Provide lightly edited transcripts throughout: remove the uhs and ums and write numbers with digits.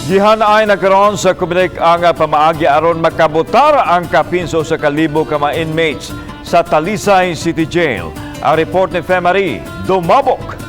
Gihanay na karon sa Comelec ang pamaagi aron makabotar ang kapin sa 1,000 ka mga inmates sa Talisay City Jail. Ang report ni Femary Dumabok.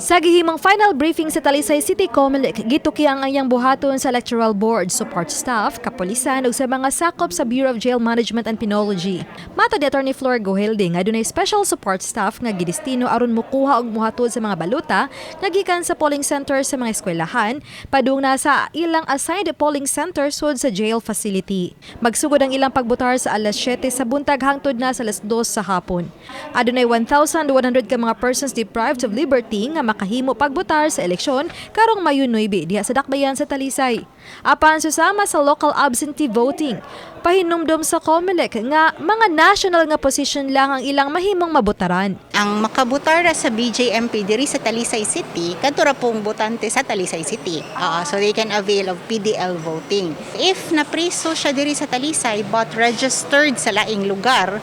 Sa gihimong final briefing sa Talisay City Comelec, gituki ang iyang buhaton sa Electoral Board, support staff, kapolisan ug sa mga sakop sa Bureau of Jail Management and Penology. Matod ni Attorney Flor Gohelde nga dunay special support staff nga gidestino aron mukuha og muhatod sa mga balota nga gikan sa polling center sa mga eskwelahan padung na sa ilang assigned polling center sud sa jail facility. Magsugod ang ilang pagbotar sa alas 7 sa buntag hangtod na sa alas 2 sa hapon. Adunay 1,100 ka mga persons deprived of liberty nga makahimo pagbotar sa eleksyon karong Mayo 9 diha sa dakbayan sa Talisay. Apan susama sa local absentee voting, pahinumdom sa COMELEC nga mga national nga position lang ang ilang mahimong mabotaran. Ang makabutar ra sa BJMP diri sa Talisay City, kadto ra pong botante sa Talisay City. Oo, so they can avail of PDL voting. If napriso siya diri sa Talisay but registered sa laing lugar,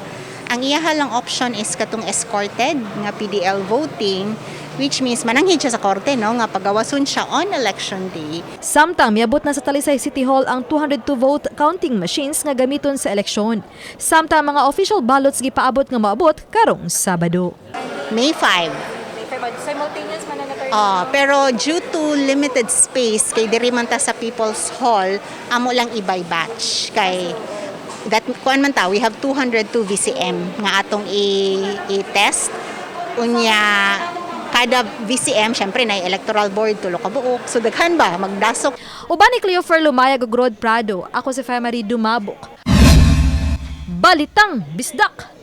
ang iyaha lang option is katong escorted nga PDL voting, which means mananghid siya sa korte, no, nga pagawason siya on election day. Samtang miabot na sa Talisay City Hall ang 202 vote counting machines nga gamiton sa eleksyon. Samtang mga official ballots gipaabot nga moabot karong Sabado. May 5. Simultaneous man na. Ah, pero due to limited space kay diri man ta sa People's Hall, amo lang i-by batch kay that kuan man ta, we have 202 VCM nga atong i-test. Unya kada VCM syempre na electoral board tulo ka buok, so daghan ba magdasok. Uban ni Cleofer Lumayag ug Rod Prado, ako si Femary Dumabok. Balitang Bisdak!